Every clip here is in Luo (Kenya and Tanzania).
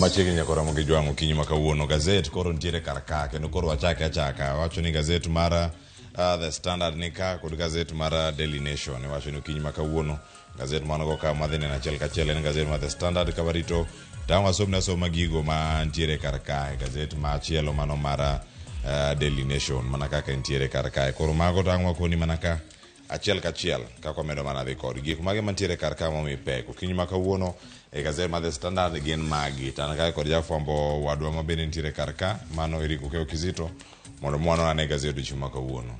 Machiegni nyaka oromo gi jwang' okinyi ma kawuono. Gazet koro nitiere kar ka kendo koro wachake achaka. Wacho ni gazet mar The Standard ni ka kod gazet mar Daily Nation. Iwacho ni okinyi ma kawuono gazet man go ka madhi neno achiel kachiel en gazet mar The Standard ka warito tang' wasomne asoma gigo ma nitiere kar kae. Gazet machielo mano mar Daily Nation mana kaka nitiere kar kae. Koro mago tang' wakoni mana ka achiel kachiel kaka wamedo mana dhi kod gik mage mantiere kar ka momi pek okinyi ma kawuono e gazet mar The Standard gin magi. To an kae kod jafwambo wadwa ma bende nitiere kar ka mano Eric Okeyo Kizito mondo mwanon ane gazet odiochieng' ma kawuono.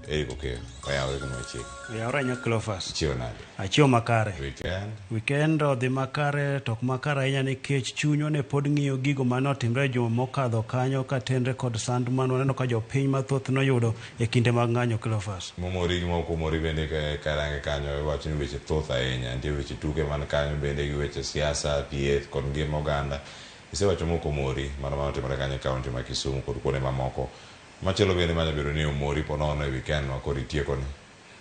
Eric Okeyo, oyawore gi machiegni. Oyawore ahinya Cleophas. Ichiewo nade? Achiewo makare. Weekend? Weekend odhi makare to ok makare ahinya nikech chunywa ne pod ng'iyo gigo mane otimre e juma mokadho kanyo katenre kod sand mane waneno ka jopiny mathoth noyudo e kinde mag ng'anyo Cleophas. Momori gi mok omori bende karange kanyo iwacho ni weche thoth ahinya. Nitie weche tuke man kanyo bende gi weche siasa, thieth kod ngima oganda. Isewacho mok omori mano mane otimore kanyo e kaunti ma Kisumu kod kuonde mamoko. Machielo bende manya bedo ni omori po nono e weekend ma koro itieko ni.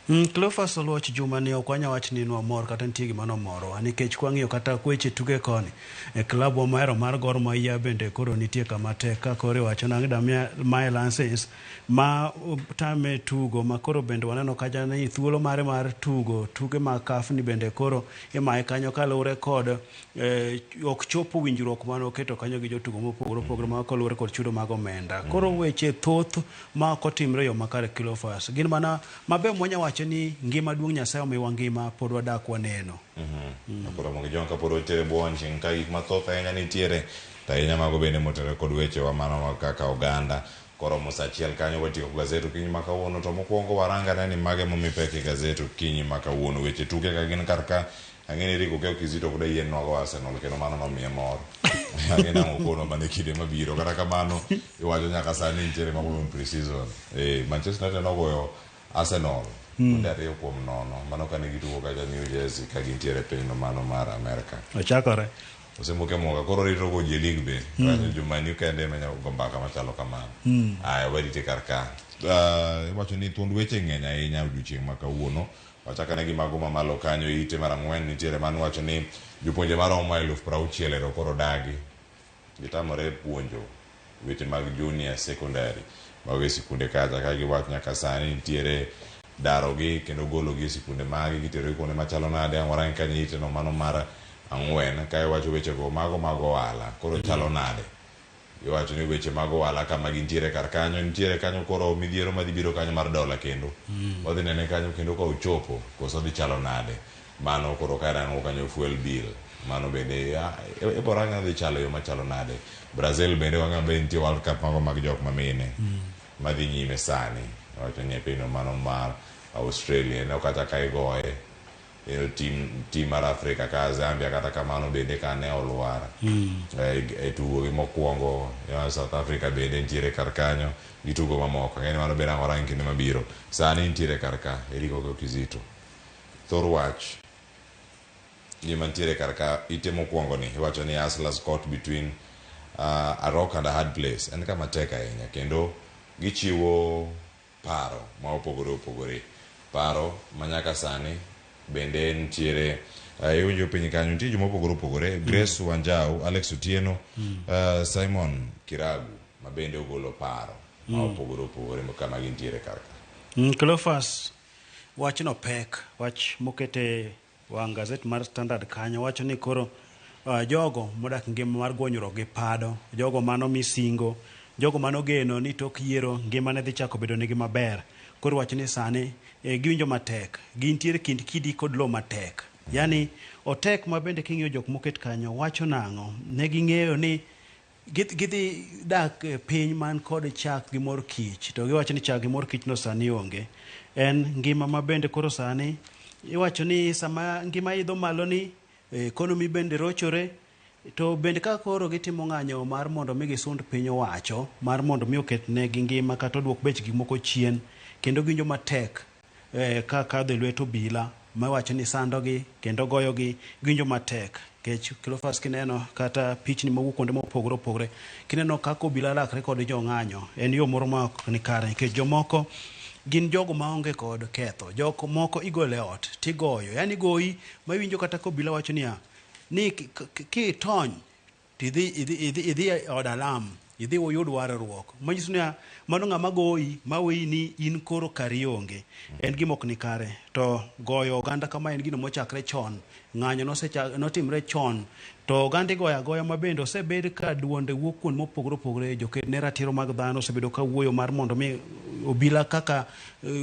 Cleophas Oluoch juma ni ok wanya wach ni nwamor kata nitie gima nomorowa nikech kwang'iyo kata weche tuke koni e klab wa mahero mar Gor Mahia bende koro nitie kama tek ka koro iwacho nang' da maye license ma tame tugo ma koro bende waneno kacha ni thuolo mare mar tugo tuke mag CAF ni bende koro imaye kanyo kaluwore kod ok chopo winjruok mane oketo kanyo gi jotugo mopogore opogore ma kaluwore kod chudo mag omenda. Koro weche thoth ma ok otimre e yo makare Cleophas. Gin mana maber mwanya wacho ni ngima duong' Nyasaye omiwa ngima pod wadak waneno. Koro mondo ijong' kapod wantiere buonjing ka gik mathoth ahinya nitiere to ahinya mago bende motenore kod wechewa mano kaka oganda. Koromo saa achiel kanyo watieko gazet okinyi ma kawuono to mokwongo warang ane ni mage momi pek e gazet okinyi ma kawuono. Weche tuke ka gin kar ka ang'e ni Eric Okeyo Kizito ok dayien nwago Arsenal kendo mano nomiye mor. Ang'e ni ang' okonwa mana e kinde mabiro. Kata kamano iwacho nyaka sani nitiere mago pre-season. Manchester United nogoyo Arsenal gonde 2-0 mano kane gitugo kacha New Jersey ka gintiere e pinyno mano mar Amerka. Ochakore. Osemoke moka koro rito go ji e league be. Mm. Man U kende ema nyalo go mbaka machalo kamano. Aya warite kar ka. Iwacho ni thuond weche ng'eny ahinya odiochieng' ma kawuono. Wachak ane gi mago mamalo kanyo ite mar ang'wen nitiere man wacho ni jopuonje maromo 60,000 ero koro dagi. Gitamore puonjo weche mag junior secondary mago e sikunde kacha ka giwacho nyaka sani nitiere darogi kendo gologi e sikunde magi giterogi kuonde machalo nade ang' warang kanyo ite no mano mar ang'wen ka iwacho wechego mago mag ohala koro chalo nade iwacho ni weche mag ohala kama gintiere kar kanyo nitiere kanyo koro midhiero madhi biro kanyo mar dola kendo wadhi nene kanyo kendo ka ochopo koso dhi chalo nade mano koro ka irango kanyo fuel bill mano bende ibo rang odhi chalo yo machalo nade Brazil bende wang'eyo be nitie World Cup mago mag jok mamine madhi nyime sani wacho ni e pinyno mano mar Australia ineno kata ka igoye ineno team mar Afrika ka Zambia kata kamano bende ka ne olwar e tugo gi mokwongo South Africa bende nitiere kar kanyo gi tugo mamoko ang'e ni mano bende ang' warang kinde mabiro sani nitiere kar ka Eric Okeyo Kizito thor wach gima nitiere kar ka ite mokwongo ni iwacho ni hustlers caught between a rock and a hard place en kama tek ahinya kendo gichiwo paro ma opogore opogore paro ma nyaka sani bende nitiere iwinjo piny kanyo nitie joma opogore opogore Grace Wanjau, Alex Otieno, Simon Kiragu ma bende ogolo paro ma opogore opogore kama gintiere kar ka. Cleophas wachno pek wach mokete wang' gazet mar Standard kanyo wacho ni koro jogo modak ngima mar gwonyruok gi pado, jogo mano misingo, jogo manogeno ni tok yiero ngima ne dhi chako bedo nigi maber. Koro wacho ni sani giwinjo matek, gintiere kind kidi kod lowo matek. Yani otek ma bende king'iyo jok moket kanyo wacho nang'o? Ne ging'eyo ni gidhi dak e piny man kod chak gi mor kich to giwacho ni chak gi mor kich no sani onge. En ngima ma bende koro sani iwacho ni sama ngima idho malo ni economy bende rochore to bende ka koro gitimo ng'anyo mar mondo mi gisund piny owacho mar mondo mi oket negi ngima kata oduok bech gik moko chien kendo giwinjo matek ka kadho e lwet obila mawacho ni sandogi kendo goyogi giwinjo matek nikech Cleophas kineno kata pichni mowuok kuonde mopogore opogore kineno kaka obila rakre kod jong'anyo en yo moro ma ok ni kare nikech jomoko gin jogo maonge kod ketho jok moko igolo e ot tigoyo yani goyi ma iwinjo kata ka obila wacho niya ni kitony to idhi idhi idhi idhi e od alam idhi uyud warruok. Manyiso niya, mano ng'ama goyi maweyi ni in koro kari onge. En gima ok nikare. To goyo oganda kama en gino mochakre chon. Ng'anyo notimre chon. To oganda igoyo agoya ma bende osebed ka duonde wuok kuond mopogore opogore. Joked ne ratiro mag dhano osebedo ka wuoyo mar mondo mi obila kaka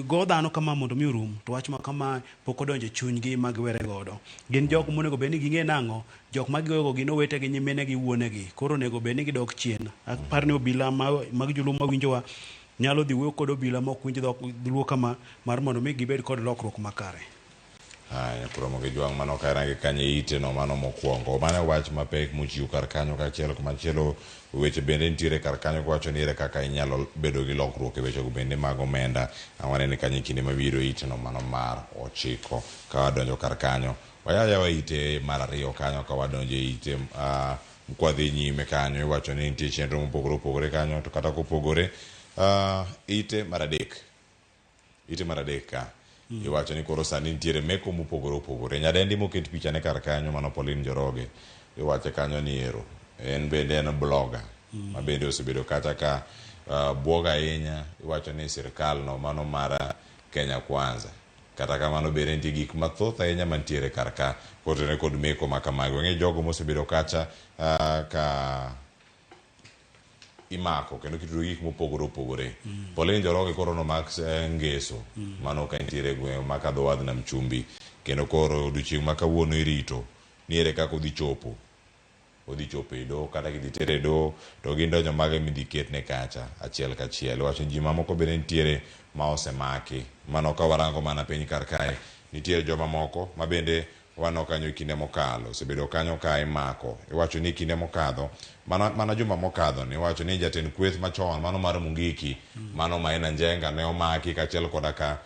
go dhano kama mondo mi orum. To wach ma kama pok odonjo e chunygi ma giwere godo. Gin jok monego bed ni ging'e nang'o, jok ma gigoyogo gin owetegi, nyiminegi, wuonegi. Koro onego bed ni gidok chien. Aparo ni obila mag joluo mawinjowa nyalo dhi wuoyo kod obila ma ok winj dhok dholuo kama mar mondo mi gibed kod lokruok makare. Haya, kuromo gi jwang' mano karange kanyo e ite no mano mokwongo. Mano wach mapek mochiw kar kanyo kaachiel kumachielo weche bende nitiere kar kanyo kowacho ni ere kaka inyalo bedo gi lokruok e wechego bende mag omenda. Ang' wanene kanyo e kinde mabiro ite no mano mar 9 ka wadonjo kar kanyo. Wayaw ite mar 2 kanyo ka wadonjo e ite kwadhi nyime kanyo iwacho ni nitie chenro mopogore opogore kanyo to kata kopogore ite mar 3. Ite mar 3 ka iwacho ni koro sani nitiere meko mopogore opogore. Nyadendi moket pichane kar kanyo mano Pauline Njoroge iwache kanyo ni ero en bende en blogger ma bende osebedo kata ka buogo ahinya. Iwacho ni sirkal no mano mar Kenya Kwanza. Kata kamano bende nitie gik mathoth ahinya mantiere kar ka kotenore kod meko ma kamagi. Wang'eyo jogo mosebedo kacha ka imako kendo kitudo gik mopogore opogore. Pauline Njoroge koro nomak ngeso mano ka nitiere e gweng' ma kadho wadh Nam Chumbi kendo koro odiochieng' ma kawuono irito ni ere kaka odhi chopo. Odhi chopo e doho kata kidhi tere e doho to gin donjo mage midhi ketne kacha achiel kachiel. Iwacho ni ji mamoko bende nitiere ma osemaki. Mano ka warango mana piny kar kae nitiere joma moko ma bende waneno kanyo e kinde mokalo osebedo kanyo ka imako. Iwacho ni kinde mokadho mana juma mokadho ni iwacho ni jatend kweth machon mano mar Mungiki mano Maina Njenga ne omaki kaachiel koda ka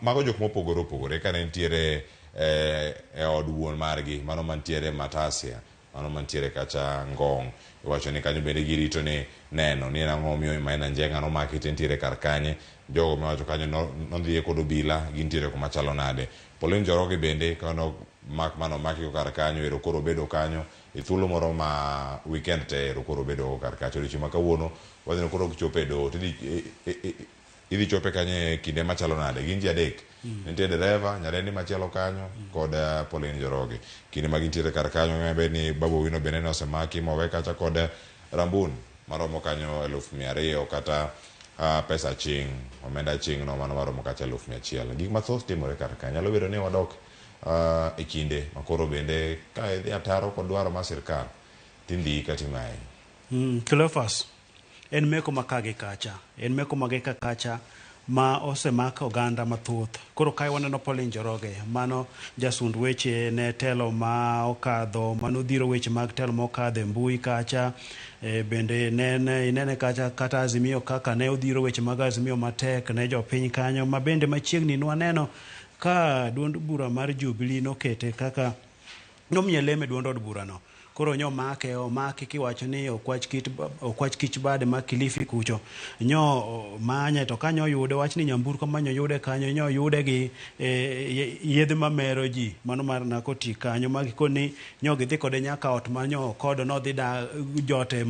mago jok mopogore opogore kane nitiere e od wuon margi mano mantiere Matasia mano mantiere kacha Ngong. Iwacho ni kanyo bende girito ni neno ni en ang'o momiyo Maina Njenga nomaki to entiere kar kanye. Jogo miwacho kanyo nodhiye kod obila gintiere kuma chalo nade. Pauline Njoroge bende kano mak mano omaki go kar kanyo ero koro obedo kanyo e thuolo moro ma weekend te ero koro obedo go kar kacha. Odiochieng' ma kawuono wadhi koro kichopo e doho tidhi idhi chope kanyo e kinde machalo nade. Gin ji 3. Nitie dereva, nyadendi machielo kanyo kod Pauline Njoroge. Kinde ma gintiere kar kanyo ng'e maber ni Babu Owino bende ne osemaki mowe kacha kod rambun maromo kanyo 200,000 kata pesa aching', omenda aching' no mano maromo kacha 100,000. Gik mathoth timore kar kanyo. Nyalo bedo ni wadok e kinde makoro bende ka idhi ataro kod dwaro mar sirkal tindhii kata imayi. Cleophas, en meko ma ka gi kacha. En meko ma gi ka kacha ma osemak oganda mathoth. Koro kae waneno Pauline Njoroge, mano jasund weche ne telo ma okadho, mano dhiro weche mag telo ma okadho e mbui kacha. Bende inene kacha kata Azimio kaka ne odhiro weche mag Azimio matek ne jopiny kanyo, ma bende machiegni nwaneno ka duond bura mar Jubilee nokete kaka nomiye lem e duond od burano. Koro nyo make, omaki kiwacho ni okwach kich bade ma Kilifi kucho. Nyo manye to kanyo yude, wach ni nyamburko manyo yude kanyo, nyo yude gi yedhe mamero ji, mano mar narcotic kanyo, ma gikoni nyo gidhi kode nyaka ot ma nyo kodo nodhi da jote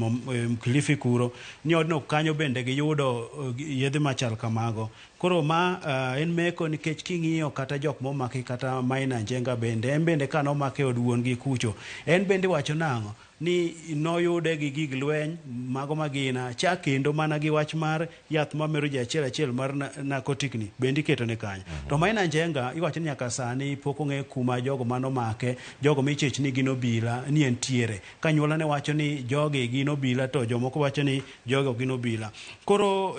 Kilifi kuro. Ni odno kanyo bende giyudo yedhe machal kamago. Koro ma en meko nikech king'iyo kata jok momaki kata Maina Njenga bende, en bende ka nomake od wuon gi kucho, en bende wacho nang'o? Ni noyude gi gig lweny mago magina cha kendo mana gi wach mar yath mamero ji achiel achiel mar narcotic ni bende iketo ne kanyo. To Maina Njenga iwacho ni nyaka sani pok ong'e kuma jogo manomake, jogo michich ni gin obila ni entiere. Ka anyuola ne wacho ni jogi gin obila to jomoko wacho ni jogi ok gin obila. Koro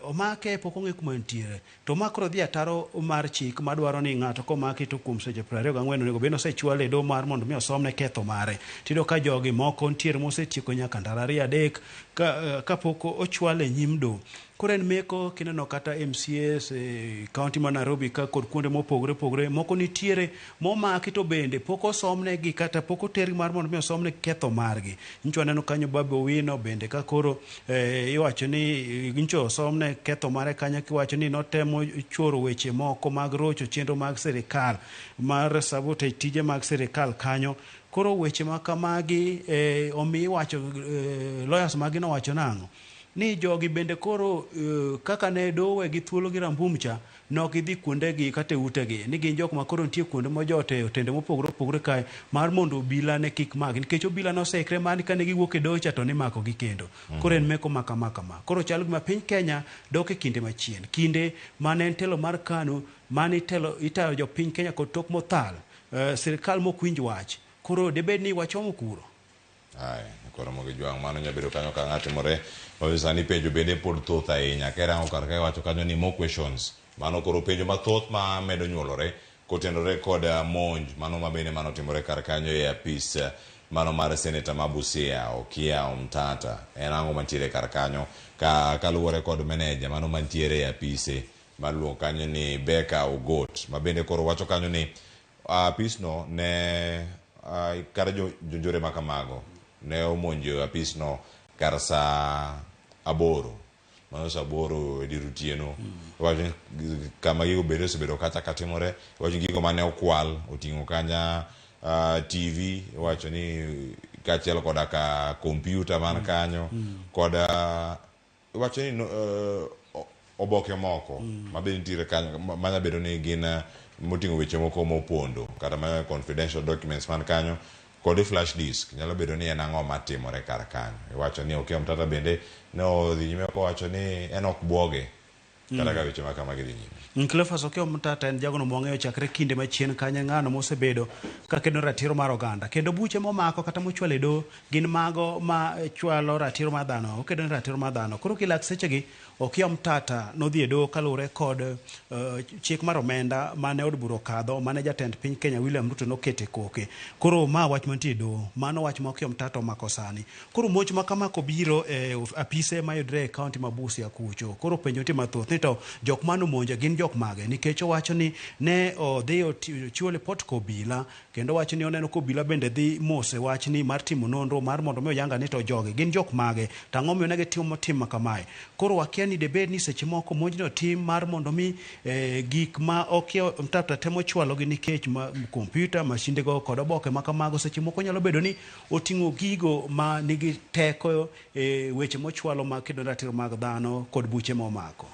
omake pok ong'e kuma entiere. To ma koro dhi ataro mar chik madwaro ni ng'ato komaki to kuom seche 24 onego bed ni osechwale e doho mar mondo mi osomne ketho mare. Tiyudo ka jogi moko nitiere mosetieko nyaka ndalo 2 3 kapok ochwale e nyim doho. Koro en meko kineno kata MCAs e county ma Nairobi ka kod kuonde mopogore opogore moko nitiere momaki to bende pok osomnegi kata pok otergi mar mondo mi osomne ketho margi. Nyicho waneno kanyo Babu Owino bende ka koro iwacho ni nyicho osomne ketho mare kanyo kiwacho ni notemo choro weche moko mag rocho chenro mag sirikal mar sabotage tije mag sirikal kanyo. Koro weche ma kamagi omi iwacho lawyers magi nowacho nang'o? Ni jogi bende koro kaka ne dowe gi thuolo gi rambum cha, ne ok gidhi kuondegi kata e utegi. Ni gin jok ma koro nitie kuonde mojote e otende mopogore opogore kae mar mondo obila ne kik maki. Nikech obila noseikre mar ni kane giwuok e doho cha to nimako gi kendo. Koro en meko ma kama kama. Koro chalo gima piny Kenya dok e kinde machien. Kinde mane en telo mar KANU mane itelo, itayo jopiny Kenya kod tok mothal. Sirikal mok winj wach. Koro debed ni wachomo kuro? Aya, koro mogi jwang' mano nyalo bedo kanyo ka ng'a timore. Omiyo sani penjo bende pod thoth ahinya. Ka irango kar ka iwacho kanyo ni more questions. Mano koro penjo mathoth ma medo nyuolore kotenore kod monj mano ma bende mano timore kar kanyo e apis mano mar seneta ma Busia Okiya Omtata. En ang'o mantiere kar kanyo ka kaluwore kod meneja mano mantiere e apise mar luongo kanyo ni Beka Ogot ma bende koro wacho kanyo ni apisno ne kata jonjore ma kamago ne omonjo apisno kar saa 8, mano saa 8 e dier otieno. Iwacho ni kama gigo bende osebedo kata katimore. Iwacho ni gigo mane okwal oting'o kanya TV, iwacho ni kaachiel koda ka kompyuta man kanyo koda iwacho ni oboke moko ma be nitiere kanyo manya bedo ni gin moting'o weche moko mopondo kata ma confidential documents man kanyo kod flash disk nyalo bedo ni en ang'o matimore kar kanyo. Iwacho ni Okiya Omtata bende ne odhi nyime kowacho ni en ok buoge kata ka weche ma kamagi dhi nyime. Cleophas Okiya Omtata en jagono mwang'eyo chakre kinde machien kanyo, ng'ano mosebedo kakedo ratiro mar oganda. Kendo buche momako kata mochwalo e doho gin mago ma chwalo ratiro mar dhano, okedo ne ratiro mar dhano. Koro kilak sechegi Okiya Omtata nodhi e doho kaluwore kod chik mar omenda mane od bura okadho mane jatend piny Kenya William Ruto nokete koke. Koro ma wach mantie e doho, mano wach ma Okiya Omtata omako sani. Koro monj ma kama kobiro e apise mayudre e kaunti ma Busia kucho. Koro penjo nitie mathoth ni to jok mane omonje gin jok mage? Nikech owacho ni ne odhi ochiwo lipot ka obila kendo owacho ni oneno ka obila bende dhi mos e wachni mar timo nonro mar mondo mi oyanga ni to jogi gin jok mage to ang'o momiyo ne gitimo tim ma kamae. Koro wakia ni debed ni seche moko monjno otim mar mondo mi gik ma Okiya Omtata temo chwalogi nikech kompyuta, masinde go kod oboke ma kamago seche moko nyalo bedo ni oting'o gigo ma nigi teko e weche mochwalo mag kedo ratiro mag dhano kod buche momako.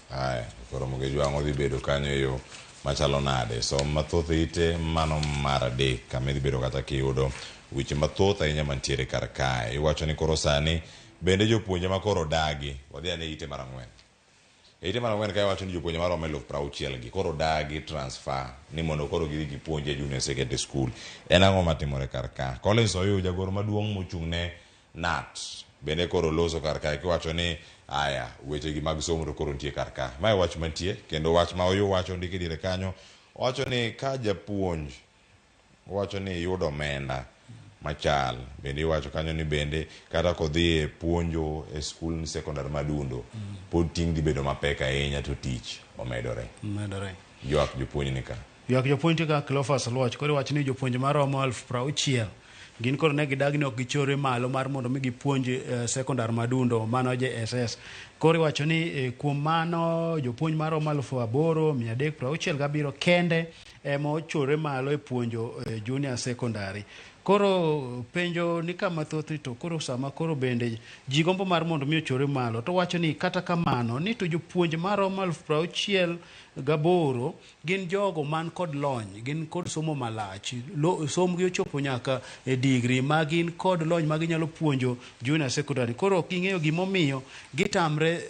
Aya, koro Mugejwang' odhi bedo kanyo e yo machalo nade? Som mathoth ite mano mar 3 kama idhi bedo kata kiyudo weche mathoth ahinya mantiere kar kae. Iwacho ni koro sani bende jopuonje ma koro dagi, wadhi ane ite mar 4. Ite mar 4 kae wacho ni jopuonje maromo 60,000 gi koro dagi transfer ni mondo koro gidhi gipuonje e junior secondary school. En ang'o matimore kar ka? Collins Oyuu jagoro maduong' mochung' ne KNUT bende koro loso kar kae kiwacho ni aya weche gi mag somo to koro nitie kar ka. Mae wach mantie kendo wach ma Oyuu wacho ndiko e diere kanyo. Owacho ni ka japuonj owacho ni yudo omenda machal bende iwacho kanyo ni bende kata kodhi e puonjo e skul sekondar madundo pod ting' dhi bedo mapek ahinya to tich omedore. Omedore. Ywak jopuonj ni ka. Ywak jopuonj nitie ka Cleophas Oluoch. Koro iwacho ni jopuonj maromo 60,000 gin koro ne gidagi ni ok gichore malo mar mondo mi gipuonj sekondar madundo mano JSS. Koro iwacho ni kuom mano jopuonj maromo 8,367 kende ema ochore malo e puonjo junior secondary. Koro penjo ni kama thoth to koro sama koro bende ji gombo mar mondo mi ochore malo to wacho ni kata kamano ni to jopuonj maromo 68,000 gin jogo man kod lony, gin kod somo malach, somgi ochopo nyaka e degree ma gin kod lony ma ginyalo puonjo junior secondary. Koro ok ging'eyo gimomiyo gitamre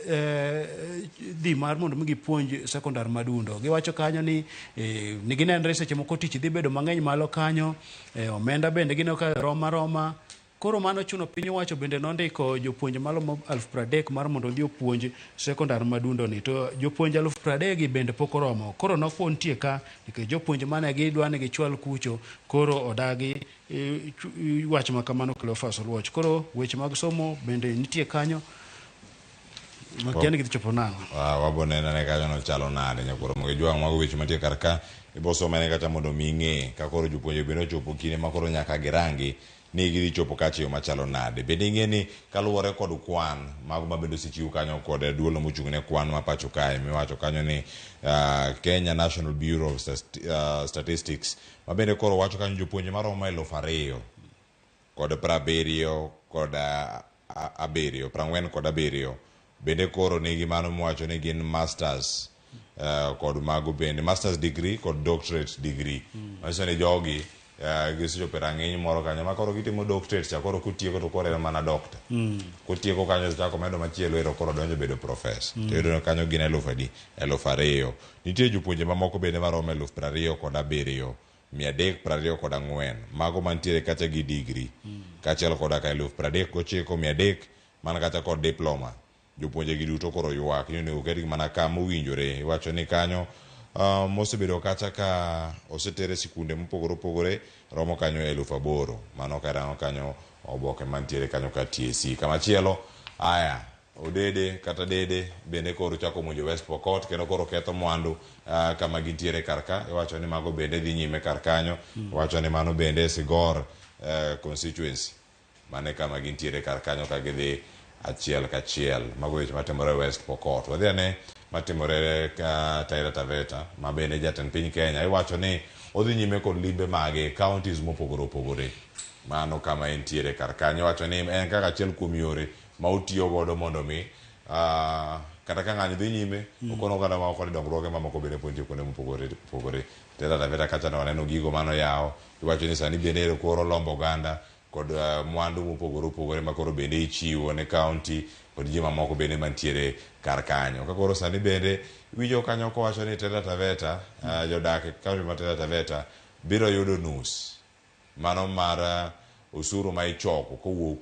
dhi mar mondo mi gipuonj secondary madundo. Giwacho kanyo ni ginenre seche moko tich dhi bedo mang'eny malo kanyo, omenda bende gineno ka roma roma. Koro mano chuno piny owacho bende nondiko jopuonj malomo 30,000 mar mondo odhi opuonj sekondar madundo ni. To jopuonj 30,000 gi bende pok oromo. Koro nofo nitie ka nikech jopuonj mane gidwa ni gichwal kucho koro odagi wach ma kamano Cleophas Oluoch. Koro weche mag somo bende nitie kanyo. Makia ni gidhi chopo nang'o. Wabo neno ane kanyo nochalo nade nyakwar Mugejwang' mago weche mantie kar ka ibo somene kata mondo mi ing'e ka koro jopuonje bende ochopo kinde ma koro nyaka girangi. ni gidhi chopo kacha e yo machalo nade. Bende ing'e ni kaluwore kod kwan mago ma bende osechiw kanyo kod duol mochung' ne kwan ma pacho kae miwacho kanyo ni Kenya National Bureau of Statistics ma bende koro wacho kanyo jopuonje maromo 2077, 47 bende koro nigi mano miwacho ni gin masters kod mago bende masters degree kod doctorate degree. Manyiso ni jogi gisechopo e rang'iny moro kanyo ma koro gitimo doctorate cha koro kotieko to koro en mana doctor. Kotieko kanyo to chako medo machielo ero koro donjo bedo professor. To iyudo ni kanyo gin eluf adi? 2000. Nitie jopuonje mamoko bende maromo 20,324 mago mantiere kacha gi degree kaachiel koda ka 39,300 man kacha kod diploma. Jopuonje gi duto koro ywak ni onego ketgi mana kama owinjore. Iwacho ni kanyo mosebedo kacha ka osetere sikunde mopogore opogore romo kanyo 8,000. Mano karango kanyo oboke mantiere kanyo ka TSC. Kamachielo aya odede kata dede bende koro chako monjo West Pokot kendo koro ketho mwandu kama gintiere kar ka. Iwacho ni mago bende dhi nyime kar kanyo. Iwacho ni mano bende Sigor constituency mane kama gintiere kar kanyo ka gidhi achiel kachiel. Mago weche matimore West Pokot. Wadhi ane matimore ka Taita Taveta ma bende jatend piny Kenya iwacho ni odhi nyime kod limbe mage e counties mopogore opogore. Mano kama entiere kar kanyo. Iwacho ni en kaka achiel kuom yore ma otiyo godo mondo mi kata ka ng'anyo dhi nyime okono oganda mamoko ni dongruoge mamoko bende pod nitie kuonde mopogore opogore. Taita Taveta kacha ne waneno gigo manoyaw. Iwacho ni sani bende ero koro lombo oganda kod mwandu mopogore opogore ma koro bende ichiwo ne county kod ji mamoko bende mantiere kar kanyo. Ka koro sani bende iwinjo kanyo kowacho ni Taita Taveta jodak e county ma Taita Taveta biro yudo nus mano mar osuru ma ichoko kowuok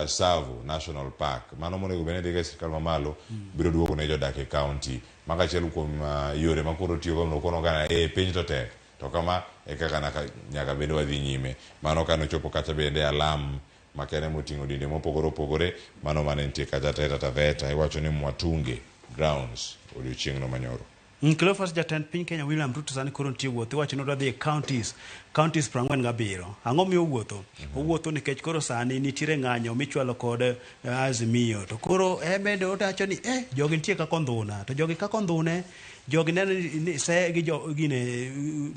Tsavo National Park. Mano monego bed ni dhi ga e sirkal mamalo biro duogo ne jodak e county. Mago achiel kuom yore ma koro tiyogo mondo okon oganda e piny to tek. To kama e kaka nyaka bende wadhi nyime. Mano kanochopo kacha bende alam makende moting'o dinde mopogore opogore mano mane nitie kacha Taita Taveta iwacho ni Mwatunge grounds odiochieng'no manyoro. Cleophas, jatend piny Kenya William Ruto sani koro nitie wuoth. Iwacho ni odwa dhi e counties 47. Ang'o miyo owuotho? Owuotho nikech koro sani nitiere ng'anyo michwalo kod Azimio. To koro en bende owacho ni jogi nitie kaka ondhuna. To jogi kaka ondhune, jogi neno ni se gi jo gine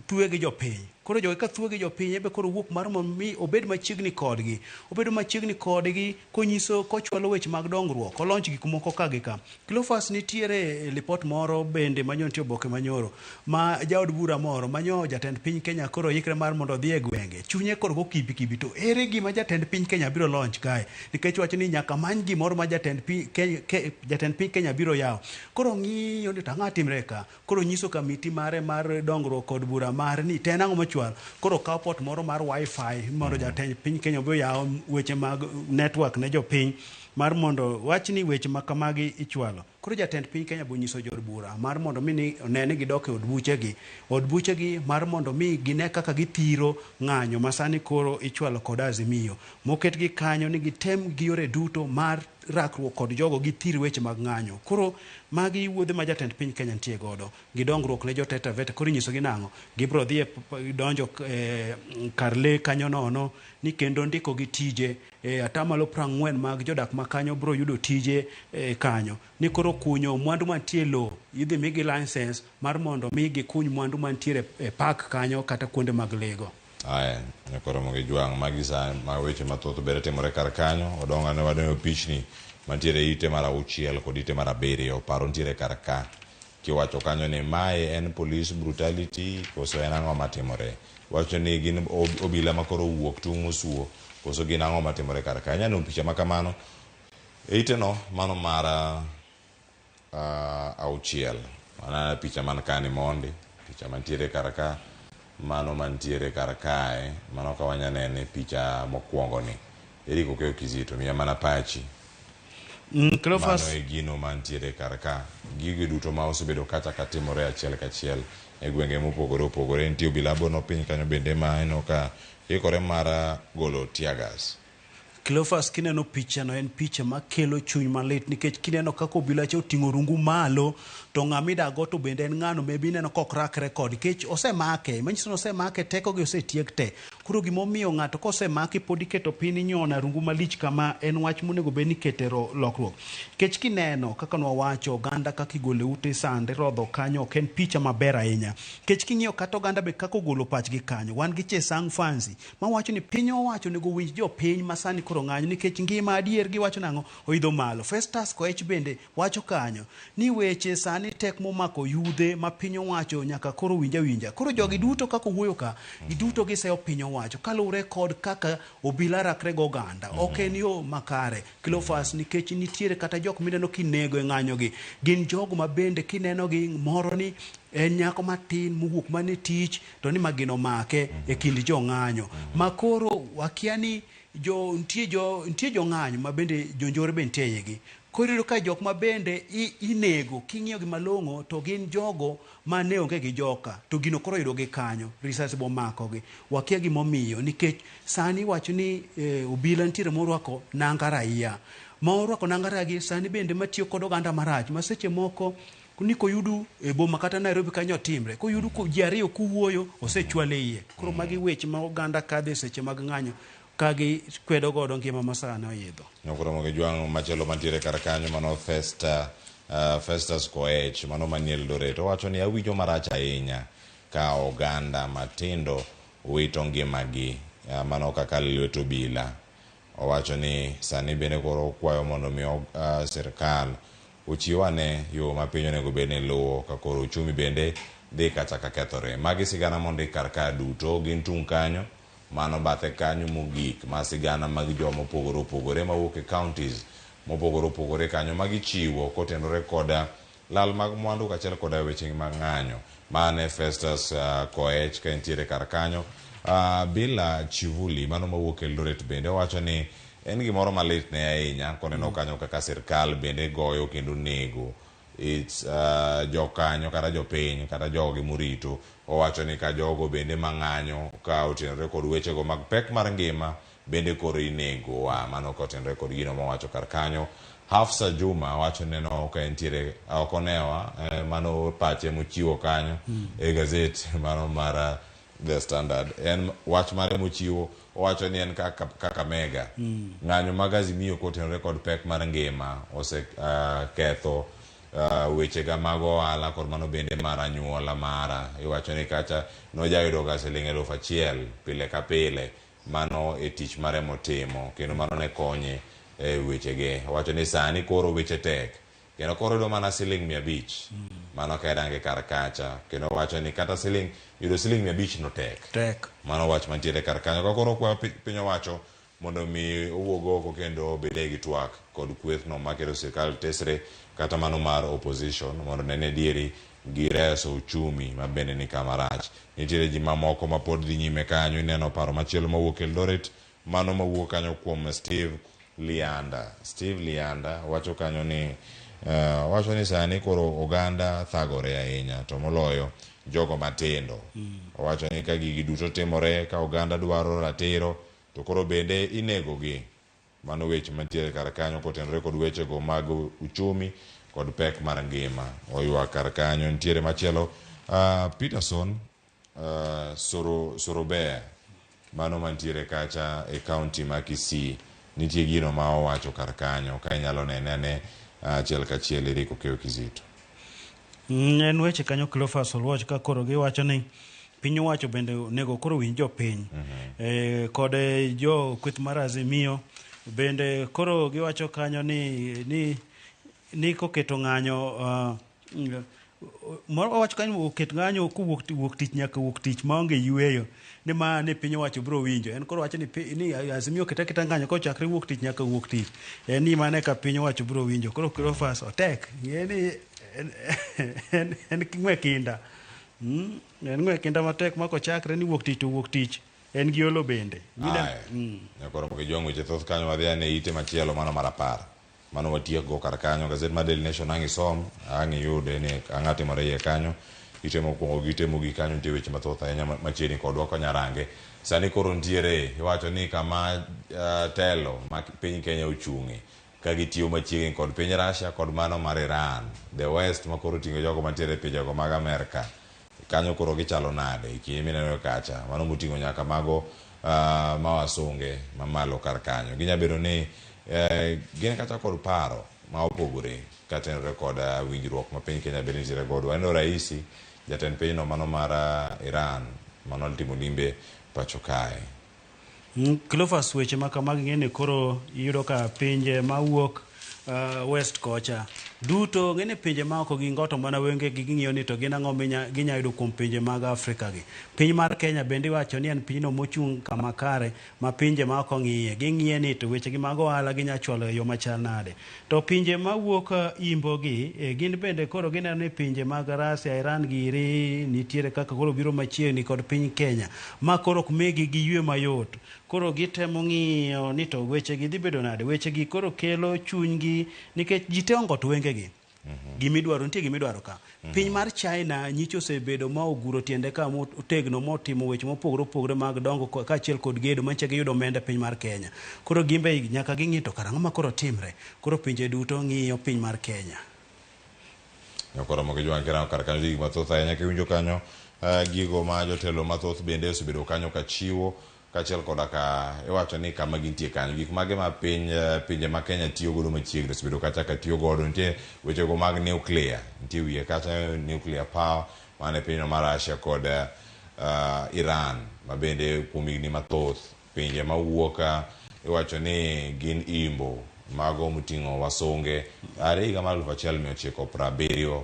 thwe gi jopiny. Koro jogi ka thwe gi jopiny ebe koro wuok mar mondo mi obed machiegni kodgi. Obedo machiegni kodgi konyiso kochwalo weche mag dongruok, olonch gik moko ka gi ka. Cleophas, nitiere lipot moro bende manyo nitie oboke manyoro ma jaod bura moro manyo jatend piny Kenya koro ikre mar mondo odhi e gwenge. Chunye koro go kibi kibi to ere gima jatend piny Kenya biro launch kae? Nikech wacho ni nyaka many gimoro ma jatend piny Kenya, jatend piny Kenya biro yawo. Koro ng'iyo ni to ang'o timre ka? Koro nyiso kamiti mare mar dongruok kod bura mare ni to en ang'o mochwal. Koro okawo pot moro mar wifi mondo jatend piny Kenya obi oyaw weche mag network ne jopiny mar mondo wach ni weche ma kamagi ichwalo. Koro jatend piny Kenya bonyiso jood bura mar mondo mi ni one ni gidok e od buchegi. Od buchegi mar mondo mi gine kaka githiro ng'anyo ma sani koro ichwalo kod Azimio. Moketgi kanyo ni gitem gi yore duto mar rakruok kod jogo githir weche mag ng'anyo. Koro magi wuodhe ma jatend piny Kenya nitie godo gi dongruok ne jo Taita Taveta. Koro inyisogi nang'o? Gibiro dhi donjo kar lee kanyo nono ni kendo ndiko gi tije atamalo 40 mag jodak ma kanyo biro yudo tije kanyo. Ni koro kunyo mwandu mantie lowo idhi migi license mar mondo mi gikuny mwandu mantiere e park kanyo kata kuonde mag lego. Aya, nyakoro mogi jwang' magi sa ma weche mathoth bende timore kar kanyo. Odonga ne wadonjo pichni mantiere ite mar 6 kod ite mar 7 paro nitiere kar ka. Kiwacho kanyo ni mae en police brutality koso en ang'o matimore. Wacho ni gin obila ma koro owuok tung' mosuo koso gin ang'o matimore kar ka. Inyalo picha ma kamano e ite no mano mar 6. Mana picha man kani mondi, picha mantiere kar ka, mano mantiere kar kae, mano ka wanya nene picha mokwongo ni. Eric Okeyo Kizito, miya mana pachi. Cleophas, Mano e gino mantiere kar ka. Gigo duto ma osebedo kacha ka timore achiel kachiel e gwenge mopogore opogore. Nitie obila bono piny kanyo bende ma ineno ka ikore mar golo tear gas. Cleophas, kineno picha no en picha makelo chuny malit nikech kineno kaka obila cha oting'o rungu malo to ng'ama idago to bende en ng'ano maybe ineno kok rakre kode nikech osemake, manyiso ni osemake, tekogi osetiek te. Koro gimomiyo ng'ato kosemaki pod iketo piny inyona rungu malich kama en wach monego bed ni ikete lokruok. Nikech kineno kaka nwawacho oganda kaka igolo e ute sande irodho kanyo ok en picha maber ahinya. Nikech king'iyo kata oganda be kaka ogolo pachgi kanyo, wan gi Chesang Fancy mawacho ni piny owacho onego owinj jopiny ma sani koro ng'anyo nikech ngima adier giwacho nang'o oidho malo. Festus Koech bende wacho kanyo ni weche sani tek momako yudhe ma piny owacho nyaka koro winj awinja. Koro jogi duto kaka owuoyo ka, giduto giseyo piny owacho kaluwore kod kaka obila rakre go oganda. Ok en yo makare Cleophas, nikech nitiere kata jok mineno kinego e ng'anyo gi gin jogo ma bende kineno gi moro ni en nyako matin mowuok mana e tich to ni magina omake e kind jong'anyo ma koro wakia ni jo nitie jo nitie jong'anyo ma bende jonjore be nitie e igi. Koro iyudo ka jok ma bende inego king'iyo gi malong'o to gin jogo ma ne onge gi joka to gino koro oyudo gi kanyo, risasi bomakogi. Wakia gimomiyo nikech sani iwacho ni obila nitiere morwako nanga raia. Ma orwako nanga raia gi sani bende matiyo kod oganda marach ma seche moko ni koyudu e boma kata Nairobi kanyo otimre, koyudu ko ji ariyo kuwuoyo osechwal e iye. Koro magi weche ma oganda kadhe seche mag ng'anyo ka gikwedo godo ngima ma sani oidho. Nokoromo gi jwang' machielo mantiere kar kanyo mano Festus Koech mano manie Eldoret owacho ni awinjo marach ahinya ka oganda matindo wito ngimagi mano kaka lwet obila. Owacho ni sani bende koro okwayo mondo mi sirkal ochiw ane yo ma piny onego bed ni luwo ka koro uchumi bende dhi kacha ka kethore. Magi sigana mondik kar ka duto gin tung' kanyo mano bathe kanyo mogik ma sigana mag joma opogore opogore mawuok e counties mopogore opogore kanyo magichiwo kotenore koda lal mag mwandu kaachiel koda weche mag ng'anyo. Mane Festus Koech ka entiere kar kanyo. Bila Chivuli mano mawuok Eldoret bende owacho ni en gimoro malit ne ahinya koneno kanyo kaka sirkal bende goyo kendo nego it's jokanyo kata jopiny kata jogi morito. Owacho ni ka jogo bende mang'anyo ka otenore kod wechego mag pek mar ngima bende koro inegowa. Mano kotenore kod gino mowacho kar kanyo. Hafsa Juma wacho neno ka entiere ok onewa mano pache mochiwo kanyo e gazet mano mar The Standard. En wach mare mochiwo owacho ni en kaka Kakamega. Ng'anyo mag Azimio kotenore kod pek mar ngima ose ketho wechega mag ohala kod mano bende mar anyuola mara. Iwacho ni kacha nojayudo ga siling 1000 pile ka pile mano e tich mare motimo kendo mano ne konye e wechege. Owacho ni sani koro weche tek kendo koro yudo mana siling 500 mano ka irange kar kacha kendo owacho ni kata siling yudo siling 500 no tek. Tek. Mano wach mantiere kar kanyo. Ka koro kwa piny owacho mondo mi owuog oko kendo obede gi twak kod kwethno maketo sirkal tesre kata mano mar opposition mondo nene adieri gireso uchumi ma bende ni kama rach. Nitiere ji mamoko ma pod dhi nyime kanyo, ineno paro machielo mawuok Eldoret, mano mawuok kanyo kuom Steve Lianda. Steve Lianda wacho kanyo ni wacho ni sani koro oganda thagore ahinya to moloyo jogo matindo. Owacho ni ka gigi duto timore ka oganda dwaro ratiro to koro bende inegogi. Mano weche mantiere kar kanyo kotenore kod wechego mag uchumi kod pek mar ngima. Oywak kar kanyo. Nitiere machielo Peterson Sorobea mano mantiere kacha e county ma Kisii. Nitie gino ma owacho kar kanyo ka inyalo nene ane achiel kachiel Eric Okeyo Kizito. En weche kanyo Cleophas Oluoch ka koro giwacho ni piny owacho bende onego koro winj jopiny. Kod jo kweth mar Azimio bende koro giwacho kanyo ni koketo ng'anyo owacho kanyo oket ng'anyo kowuok wuok tich nyaka wuok tich maonge yueyo ni ma ni piny owacho biro winjo. En koro wacho ni Azimio oket aketa ng'anyo kochakre wuok tich nyaka wuok tich en ni mane ka piny owacho biro winjo. Koro Cleophas otek ng'e ni en ng'we kinda. En ng'we kinda matek ma kochakre ni wuok tich to wuok tich en gi olo bende. Nyakoro gi jwang' weche thoth kanyo wadhi ane ite machielo mano mar 10. Mano watiek go kar kanyo. Gazet mar Daily Nation ang' isom, ang' iyude ni ang'a timore iye kanyo. Ite mokwongo gi ite mogik kanyo nitie weche mathoth ahinya machiegni kodwa konya range. Sani koro nitiere iwacho ni kama telo ma piny Kenya ochung'e ka gitiyo machiegni kod piny Russia kod mano mar Iran. The West ma koro oting'o jogo mantiere e pinjego mag Amerka. Kanyo koro gichalo nade e kinde mineno kacha? Mano moting'o nyaka mago ma wasunge mamalo kar kanyo. Ginya bedo ni gin kata kod paro ma opogore katenore kod winjruok ma piny Kenya bende nitiere godo. Waneno Raisi, jatend pinyno mano mar Iran mano timo limbe pacho kae. Cleophas, weche ma kamagi ng'eni koro iyudo ka pinje mawuok west kocha duto ng'eni pinje ma oko gingoto mana wengegi ging'iyo ni to gin ang'o ginya yudo kuom pinje mag Afrika gi. Piny mar Kenya bende iwacho ni en pinyno mochung' kama kare ma pinje ma oko ng'iye. Ging'iye ni to wechegi mag ohala ginya chwalo e yo machal nade. To pinje mawuok imbo gi gin bende koro gineno ni pinje mag Russia, Iran giri nitiere kaka koro biro machiegni kod piny Kenya. Ma koro ok migi giywe mayot. Koro gitemo ng'iyo ni to weche gi dhi bedo nade. Weche gi koro kelo chunygi nikech ji te ongoto wengegi. Gimidwaro nitie gimidwaro ka. Piny mar China nyicha osebedo ma oguro tiende ka motegno motimo weche mopogore opogore mag dongo kaachiel kod gedo manyicha giyudo omenda e piny mar Kenya. Koro gimbe nyaka ging'i to karang'o ma koro timre. Koro pinje duto ng'iyo piny mar Kenya. Nyakoromo gi jwang' kirango kar kanyo gik mathoth ahinya kiwinjo kanyo gigo ma jotelo mathoth bende osebedo kanyo ka chiwo kaachiel koda ka iwacho ni kama gintie kanyo gik mage ma piny pinje ma Kenya tiyo godo machiegni osebedo kacha ka tiyo godo nitie wechego mag nuclear nitie wiye kacha nuclear power mane pinyno mar Russia kod Iran ma bende kuom higni mathoth pinje mawuok iwacho ni gin imbo mago moting'o wasunge are higa mar 1970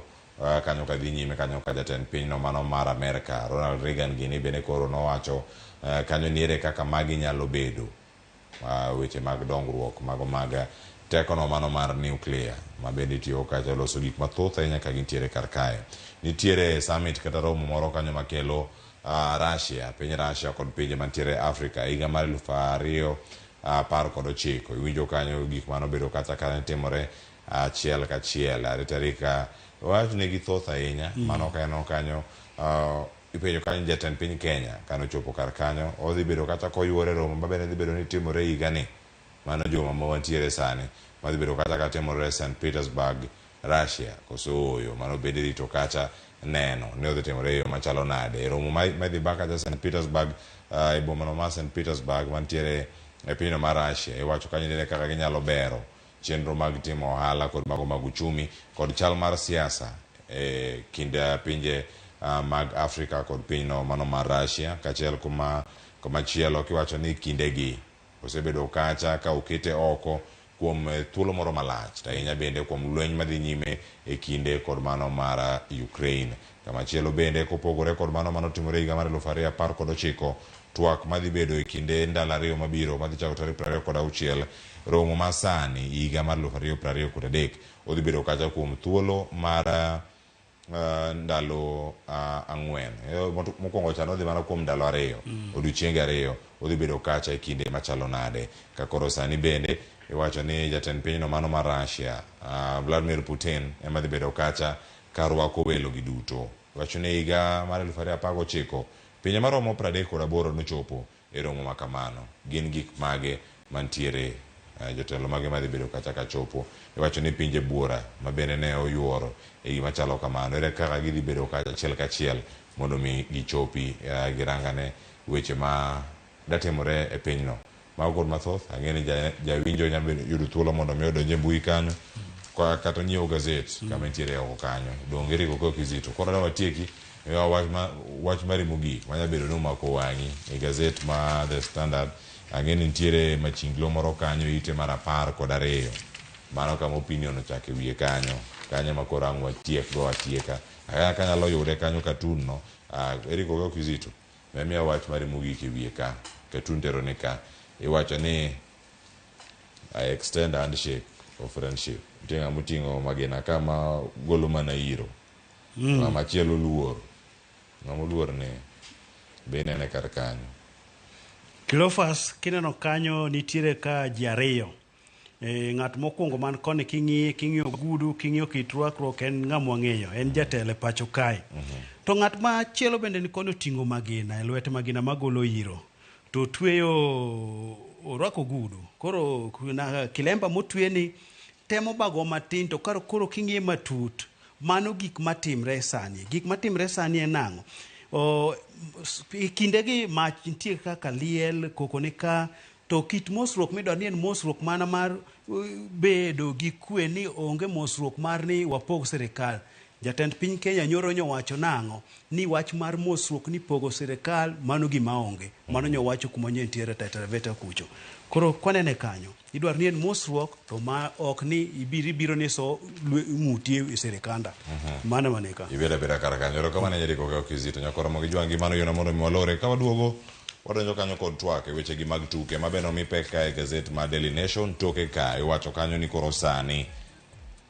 kanyo ka dhi nyime kanyo ka jatend pinyno mano mar Amerka Ronald Reagan gini bende koro nowacho kanyo ni ere kaka magi nyalo bedo weche mag dongruok mago mag tekono mano mar nuclear ma bende itiyo kacha loso gik mathoth ahinya ka gintiere kar kae. Nitiere summit kata romo moro kanyo makelo Russia, piny Russia kod pinje mantiere Afrika higa mar 2019. Iwinjo kanyo gik manobedo kata ka timore achiel kachiel are tarik wach negi thoth ahinya mano kaneno kanyo ipenjo kanyo jatend piny Kenya kanochopo kar kanyo odhi bedo kata koyuore romo mabende dhi bedo ni timore higani mano juma ma wantiere sani madhi bedo kata ka timore St Petersburg Russia koso ooyo mano bende rito kacha neno ni odhi timore e yo machalo nade e romo madhi ba kacha St Petersburg e bomano mar St Petersburg mantiere e pinyno mar Russia iwacho kanyo ni kaka ginyalo bero chenro mag timo ohala kod mago mag uchumi kod chal mar siasa e kind pinje mag Afrika kod pinyno mano mar Russia kaachiel kuma komachielo kiwacho ni kindegi osebedo kacha ka okete oko kuom thuolo moro malach to ahinya bende kuom lweny madhi nyime e kinde kod mano mar Ukraine. Kamachielo bende kopogore kod mano manotimore higa mar 2019 twak madhi bedo e kinde ndalo ariyo mabiro madhi chako tarik 26 romo ma sani higa mar 2023 odhi bedo kacha kuom thuolo mar ndalo ang'wen. Mokwongo cha nodhi mana kuom ndalo ariyo, odiochienge ariyo, odhi bedo kacha e kinde machalo nade. Ka koro sani bende iwacho ni jatend pinyno mano mar Russia, Vladimir Putin ema dhi bedo kacha ka rwako welo gi duto. Iwacho ni higa mar 2019 pinje maromo 38 nochopo e romo ma kamano. Gin gik mage mantiere jotelo mage madhi bedo kacha ka chopo. Iwacho ni pinje buora ma bende ne oyuoro e gima chalo kamano. Ere kaka gidhi bedo kacha achiel kachiel mondo mi gichopi girangane weche ma datimore e pinyno. Mago kod mathoth, ang'e ni jawinjo nyalo yudo thuolo mondo mi odonj e mbui kanyo kata onyiew gazet kama entiere oko kanyo. Donge Eric Okoyo Kizito. Koro ne watieki wach mari mogik manya bedo ni omako wang'i e gazet ma The Standard. Ang'e ni nitiere machinglo moro kanyo ite mar 12. Mano kama opinion ochake wiye kanyo. Kanyo ma koro ang' watiek go atieka. Kanyalo yude kanyo katun no. Eric Okoyo Kizito. Miya wach mari mogik e wiye ka. Katun tero ni ka. Iwacho ni I extend a handshake of friendship. Nitie ng'ama oting'o magina ka ma golo mana iro. Ng'ama chielo oluor. Ng'ama oluor ni be inene kar kanyo. Cleophas, kineno kanyo nitiere ka ji ariyo. E, ng'at mokwongo man koni king'iye king'iyo gudu king'iyo kit rwakruok en ng'ama wang'eyo en jatelo e pacho kae to ng'at machielo bende ni koni oting'o magina e lwete magina magolo iro to tweyo orwako gudu koro na, kilemba motwe ni temo bago matin to koro koro king'iye matut mano gik matimre sani gik matimre sani en ang'o O, e kindegi mach nitie kaka liel koko ni ka to kit mosruok midwaro ni en mosruok mana mar bedo gi kwe ni onge mosruok mar ni wapog sirikal jatend piny Kenya nyoro nyowacho nang'o ni wach mar mosruok ni pogo sirikal mano gima onge mano nyowacho kuma nye nitiere Taita Taveta kucho koro kwanene kanyo idwaro ni en mosruok to ma ok ni ibiro ibiro ni so ng'uti e sirikanda mano maneka Ibeda abeda kar kanyo. Erokamano ahinya Eric Okeyo Kizito. Nyakoro gi jwangi mano yona mondo mi walore. Ka waduogo wadonjo kanyo kod twak e wechegi mag tuke ma bende omi pek ka e gazet ma Daily Nation toke ka iwacho kanyo ni koro sani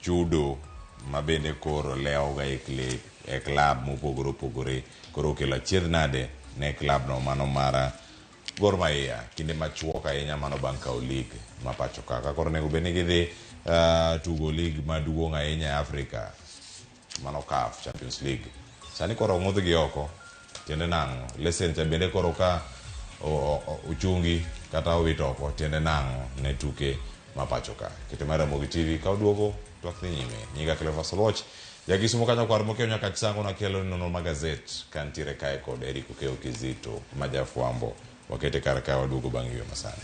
chudo ma bende koro lewoga e e klab mopogore opogore koro okelo achiedh nade ne klab no mano mar Gor Mahia kinde machuok ahinya mano bang' kawo lig ma pacho ka ka koro onego bed ni gidhi tugo lig maduong' ahinya e Afrika mano CAF Champions League sani koro ong'udhgi oko tiende nang'o lesen cha bende koro ka ochungi kata owit oko tiende nang'o ne tuke ma pacho ka kete mar Ramogi TV ka oduogo twak dhi nyime nyinga Cleophas Oluoch Jakisumo kanyo kwar mokiewo nyaka Chisango nakelo ni nonro ma gazet kantiere kae kod Eric Okeyo Kizito ma jafwambo wakete kar ka waduogo bang' yweyo masani.